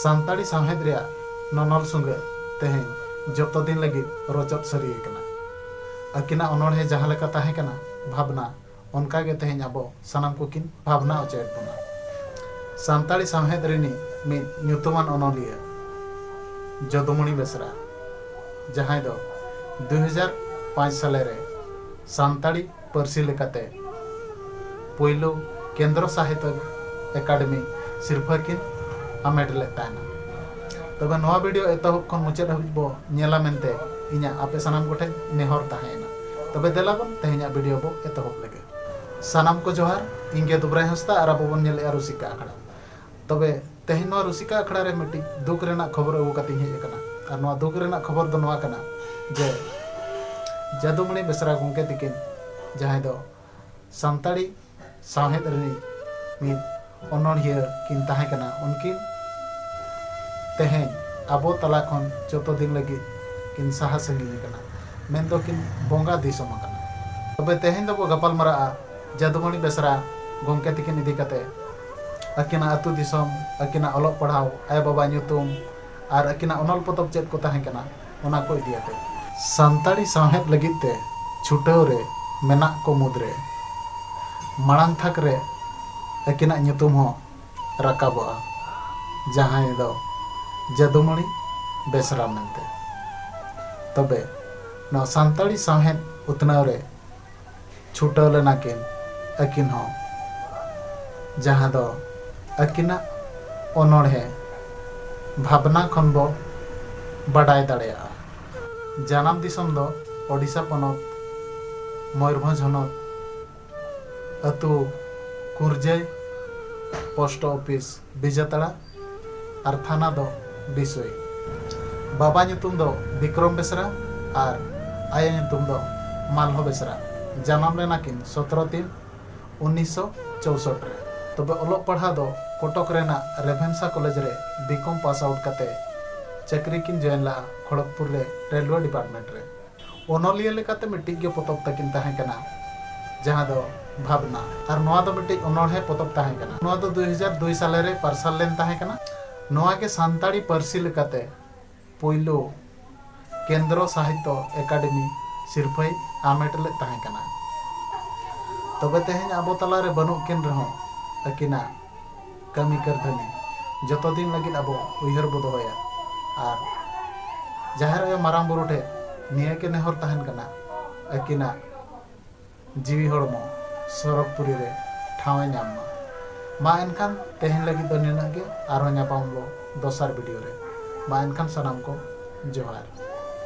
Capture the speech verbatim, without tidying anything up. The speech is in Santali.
ᱥᱟᱱᱛᱟᱲᱤ ᱥᱟᱶᱦᱮᱫ ᱨᱮᱭᱟᱜ ᱱᱚᱱᱚᱞ ᱥᱩᱸᱜᱟᱹ ᱛᱮᱦᱮᱧ ᱡᱚᱛᱚ ᱫᱤᱱ ᱞᱟᱹᱜᱤᱫ ᱨᱚᱪᱚᱫ ᱥᱟᱹᱨᱤ ᱟᱠᱟᱱᱟ᱾ ᱟᱹᱠᱤᱱᱟᱜ ᱚᱱᱚᱬᱦᱮ ᱡᱟᱦᱟᱸ ᱞᱮᱠᱟ ᱛᱟᱦᱮᱸ ᱠᱟᱱᱟ ᱵᱷᱟᱵᱽᱱᱟ, ᱚᱱᱠᱟ ᱜᱮ ᱛᱮᱦᱮᱧ ᱟᱵᱚ ᱥᱟᱱᱟᱢ ᱠᱚᱠᱤᱱ ᱵᱷᱟᱵᱽᱱᱟ ᱚᱪᱚᱭᱮᱫ ᱵᱚᱱᱟ᱾ ᱥᱟᱱᱛᱟᱲᱤ ᱥᱟᱶᱦᱮᱫ ᱨᱤᱱᱤᱡ ᱢᱤᱫ ᱧᱩᱛᱩᱢᱟᱱ ᱚᱱᱚᱞᱤᱭᱟᱹ ᱡᱚᱫᱩᱢᱚᱬᱤ ᱵᱮᱥᱨᱟ, ᱡᱟᱦᱟᱸᱭ ᱫᱚ ᱫᱩ ᱦᱟᱡᱟᱨ ᱯᱟᱸᱪ ᱥᱟᱞᱮ ᱨᱮ ᱥᱟᱱᱛᱟᱲᱤ ᱯᱟᱹᱨᱥᱤ ᱞᱮᱠᱟᱛᱮ ᱯᱳᱭᱞᱳ ᱠᱮᱱᱫᱨᱚ ᱥᱟᱦᱤᱛᱛᱚ ᱮᱠᱟᱰᱮᱢᱤ ᱥᱤᱨᱯᱷᱟᱹ ᱠᱤᱱ ᱦᱟᱢᱮᱴ ᱞᱮᱫ ᱛᱟᱦᱮᱱᱟ᱾ ᱛᱚᱵᱮ ᱱᱚᱣᱟ ᱵᱷᱤᱰᱤᱭᱳ ᱮᱛᱚᱦᱚᱵ ᱠᱷᱚᱱ ᱢᱩᱪᱟᱹᱫ ᱦᱟᱹᱵᱤᱡ ᱵᱚ ᱧᱮᱞᱟ ᱢᱮᱱᱛᱮ ᱤᱧᱟᱹᱜ ᱟᱯᱮ ᱥᱟᱱᱟᱢ ᱠᱚᱴᱷᱮᱱ ᱱᱮᱦᱚᱨ ᱛᱟᱦᱮᱸᱭᱮᱱᱟ᱾ ᱛᱚᱵᱮ ᱫᱮᱞᱟ ᱵᱚᱱ ᱛᱮᱦᱮᱧᱟᱜ ᱵᱷᱤᱰᱤᱭᱳ ᱵᱚ ᱮᱛᱚᱦᱚᱵ ᱞᱮᱜᱮ᱾ ᱥᱟᱱᱟᱢ ᱠᱚ ᱡᱚᱦᱟᱨ, ᱤᱧ ᱜᱮ ᱫᱩᱵᱨᱟᱭ ᱦᱟᱸᱥᱫᱟ ᱟᱨ ᱟᱵᱚ ᱵᱚᱱ ᱧᱮᱞᱮᱜᱼᱟ ᱨᱩᱥᱤᱠᱟ ᱟᱠᱷᱲᱟ᱾ ᱛᱚᱵᱮ ᱛᱮᱦᱮᱧ ᱱᱚᱣᱟ ᱨᱩᱥᱤᱠᱟ ᱟᱠᱷᱲᱟ ᱨᱮ ᱢᱤᱫᱴᱤᱡ ᱫᱩᱠ ᱨᱮᱱᱟᱜ ᱠᱷᱚᱵᱚᱨ ᱟᱹᱜᱩ ᱠᱟᱛᱮᱧ ᱦᱮᱡ ᱟᱠᱟᱱᱟ᱾ ᱟᱨ ᱱᱚᱣᱟ ᱫᱩᱠ ᱨᱮᱱᱟᱜ ᱠᱷᱚᱵᱚᱨ ᱫᱚ ᱱᱚᱣᱟ ᱠᱟᱱᱟ ᱡᱮ ᱡᱟᱫᱩᱢᱚᱬᱤ ᱵᱮᱥᱨᱟ ᱜᱚᱢᱠᱮ ᱛᱤᱠᱤᱱ, ᱡᱟᱦᱟᱸᱭ ᱫᱚ ᱥᱟᱱᱛᱟᱲᱤ ᱥᱟᱶᱦᱮᱫ ᱨᱤᱱᱤᱡ ᱢᱤᱫ ᱚᱱᱚᱬᱦᱤᱭᱟᱹ ᱠᱤᱱ ᱛᱟᱦᱮᱸ ᱠᱟᱱᱟ, ᱩᱱᱠᱤᱱ ᱛᱮᱦᱮᱧ ᱟᱵᱚ ᱛᱟᱞᱟ ᱠᱷᱚᱱ ᱡᱚᱛᱚ ᱫᱤᱱ ᱞᱟᱹᱜᱤᱫ ᱠᱤᱱ ᱥᱟᱦᱟ ᱥᱟᱺᱜᱤᱧ ᱟᱠᱟᱱᱟ, ᱢᱮᱱᱫᱚ ᱠᱤᱱ ᱵᱚᱸᱜᱟ ᱫᱤᱥᱚᱢ ᱟᱠᱟᱱᱟ᱾ ᱛᱚᱵᱮ ᱛᱮᱦᱮᱧ ᱫᱚᱵᱚ ᱜᱟᱯᱟᱞ ᱢᱟᱨᱟᱜᱼᱟ ᱡᱟᱫᱩᱢᱚᱬᱤ ᱵᱮᱥᱨᱟ ᱜᱚᱢᱠᱮ ᱛᱤᱠᱤᱱ ᱤᱫᱤ ᱠᱟᱛᱮ, ᱟᱹᱠᱤᱱᱟᱜ ᱟᱹᱛᱩ ᱫᱤᱥᱚᱢ, ᱟᱹᱠᱤᱱᱟᱜ ᱚᱞᱚᱜ ᱯᱟᱲᱦᱟᱣ, ᱟᱭᱳ ᱵᱟᱵᱟ ᱧᱩᱛᱩᱢ, ᱟᱨ ᱟᱹᱠᱤᱱᱟᱜ ᱚᱱᱚᱞ ᱯᱚᱛᱚᱵ ᱪᱮᱫ ᱠᱚ ᱛᱟᱦᱮᱸ ᱠᱟᱱᱟ, ᱚᱱᱟ ᱠᱚ ᱤᱫᱤᱭᱟᱛᱮ᱾ ᱥᱟᱱᱛᱟᱲᱤ ᱥᱟᱶᱦᱮᱫ ᱞᱟᱹᱜᱤᱫ ᱛᱮ ᱪᱷᱩᱴᱟᱹᱣ ᱨᱮ ᱢᱮᱱᱟᱜ ᱠᱚ ᱢᱩᱫᱽᱨᱮ ᱢᱟᱲᱟᱝ ᱛᱷᱟᱠ ᱨᱮ ᱟᱹᱠᱤᱱᱟᱜ ᱧᱩᱛᱩᱢ ᱦᱚᱸ ᱨᱟᱠᱟᱵᱚᱜᱼᱟ, ᱡᱟᱦᱟᱸᱭ ᱫᱚ ᱡᱟᱫᱩᱢᱚᱬᱤ ᱵᱮᱥᱨᱟ ᱢᱮᱱᱛᱮ᱾ ᱛᱚᱵᱮ ᱱᱚᱣᱟ ᱥᱟᱱᱛᱟᱲᱤ ᱥᱟᱶᱦᱮᱫ ᱩᱛᱱᱟᱹᱣ ᱨᱮ ᱪᱷᱩᱴᱟᱹᱣ ᱞᱮᱱᱟ ᱠᱤᱱ ᱟᱹᱠᱤᱱ ᱦᱚᱸ, ᱡᱟᱦᱟᱸ ᱫᱚ ᱟᱹᱠᱤᱱᱟᱜ ᱚᱱᱚᱬᱦᱮ ᱵᱷᱟᱵᱽᱱᱟ ᱠᱷᱚᱱ ᱵᱚ ᱵᱟᱰᱟᱭ ᱫᱟᱲᱮᱭᱟᱜᱼᱟ᱾ ᱡᱟᱱᱟᱢ ᱫᱤᱥᱚᱢ ᱫᱚ ᱳᱰᱤᱥᱟ ᱯᱚᱱᱚᱛ, ᱢᱚᱭᱩᱨᱵᱷᱚᱸᱡᱽ ᱦᱚᱱᱚᱛ, ᱟᱹᱛᱩ ᱠᱩᱨᱡᱟᱹᱭ, ᱯᱳᱥᱴ ᱚᱯᱷᱤᱥ ᱵᱤᱡᱟᱛᱟᱲᱟ, ᱟᱨ ᱛᱷᱟᱱᱟ ᱫᱚ ᱵᱤᱥᱳᱭ᱾ ᱵᱟᱵᱟ ᱧᱩᱛᱩᱢ ᱫᱚ ᱵᱤᱠᱨᱚᱢ ᱵᱮᱥᱨᱟ ᱟᱨ ᱟᱭᱳ ᱧᱩᱛᱩᱢ ᱫᱚ ᱢᱟᱞᱦᱚ ᱵᱮᱥᱨᱟ᱾ ᱡᱟᱱᱟᱢ ᱞᱮᱱᱟ ᱠᱤᱱ ᱥᱚᱛᱨᱚ ᱛᱤᱱ ᱩᱱᱤᱥᱥᱚ ᱪᱳᱥᱚᱴ ᱨᱮ᱾ ᱛᱚᱵᱮ ᱚᱞᱚᱜ ᱯᱟᱲᱦᱟᱣ ᱫᱚ ᱠᱚᱴᱚᱠ ᱨᱮᱱᱟᱜ ᱨᱮᱵᱷᱮᱱᱥᱟ ᱠᱚᱞᱮᱡᱽ ᱨᱮ ᱵᱤᱠᱚᱢ ᱯᱟᱥ ᱟᱣᱩᱴ ᱠᱟᱛᱮ ᱪᱟᱹᱠᱨᱤ ᱠᱤᱱ ᱡᱚᱭᱮᱱ ᱞᱟᱜᱼᱟ ᱠᱷᱚᱲᱚᱜᱽᱯᱩᱨ ᱨᱮ ᱨᱮᱞᱣᱮ ᱰᱤᱯᱟᱨᱴᱢᱮᱱᱴ ᱨᱮ᱾ ᱚᱱᱚᱞᱤᱭᱟᱹ ᱞᱮᱠᱟᱛᱮ ᱢᱤᱫᱴᱤᱡ ᱜᱮ ᱯᱚᱛᱚᱵ ᱛᱟᱹᱠᱤᱱ ᱛᱟᱦᱮᱸ ᱠᱟᱱᱟ, ᱡᱟᱦᱟᱸ ᱫᱚ ᱵᱷᱟᱵᱽᱱᱟ, ᱟᱨ ᱱᱚᱣᱟ ᱫᱚ ᱢᱤᱫᱴᱤᱡ ᱚᱱᱚᱬᱦᱮ ᱯᱚᱛᱚᱵ ᱛᱟᱦᱮᱸ ᱠᱟᱱᱟ᱾ ᱱᱚᱣᱟ ᱫᱚ ᱫᱩᱭ ᱦᱟᱡᱟᱨ ᱫᱩᱭ ᱥᱟᱞᱮ ᱨᱮ ᱯᱟᱨᱥᱟᱞ ᱞᱮᱱ ᱛᱟᱦᱮᱸ ᱠᱟᱱᱟ᱾ ᱱᱚᱣᱟ ᱜᱮ ᱥᱟᱱᱛᱟᱲᱤ ᱯᱟᱹᱨᱥᱤ ᱞᱮᱠᱟᱛᱮ ᱯᱳᱭᱞᱳ ᱠᱮᱱᱫᱨᱚ ᱥᱟᱦᱤᱛᱛᱚ ᱮᱠᱟᱰᱮᱢᱤ ᱥᱤᱨᱯᱷᱟᱹᱭ ᱟᱢᱮᱴ ᱞᱮᱫ ᱛᱟᱦᱮᱸ ᱠᱟᱱᱟ᱾ ᱛᱚᱵᱮ ᱛᱮᱦᱮᱧ ᱟᱵᱚ ᱛᱟᱞᱟᱨᱮ ᱵᱟᱹᱱᱩᱜ ᱠᱤᱱ ᱨᱮᱦᱚᱸ, ᱟᱹᱠᱤᱱᱟᱜ ᱠᱟᱹᱢᱤ ᱠᱟᱹᱨᱫᱷᱟᱹᱱᱤ ᱡᱚᱛᱚ ᱫᱤᱱ ᱞᱟᱹᱜᱤᱫ ᱟᱵᱚ ᱩᱭᱦᱟᱹᱨ ᱵᱚ ᱫᱚᱦᱚᱭᱟ᱾ ᱟᱨ ᱡᱟᱦᱮᱨ ᱟᱭᱳ ᱢᱟᱨᱟᱝ ᱵᱩᱨᱩ ᱴᱷᱮᱱ ᱱᱤᱭᱟᱹ ᱜᱮ ᱱᱮᱦᱚᱨ ᱛᱟᱦᱮᱱ ᱠᱟᱱᱟ, ᱟᱹᱠᱤᱱᱟᱜ ᱡᱤᱣᱤ ᱦᱚᱲᱢᱚ ᱥᱚᱨᱚᱜᱽᱯᱩᱨᱤ ᱨᱮ ᱴᱷᱟᱶ ᱮ ᱧᱟᱢ ᱢᱟ᱾ ᱢᱟ ᱮᱱᱠᱷᱟᱱ ᱛᱮᱦᱮᱧ ᱞᱟᱹᱜᱤᱫ ᱫᱚ ᱱᱤᱱᱟᱹᱜ ᱜᱮ, ᱟᱨᱦᱚᱸ ᱧᱟᱯᱟᱢ ᱵᱚ ᱫᱚᱥᱟᱨ ᱵᱷᱤᱰᱤᱭᱳ ᱨᱮ᱾ ᱢᱟ ᱮᱱᱠᱷᱟᱱ ᱥᱟᱱᱟᱢ ᱠᱚ ᱡᱚᱦᱟᱨ᱾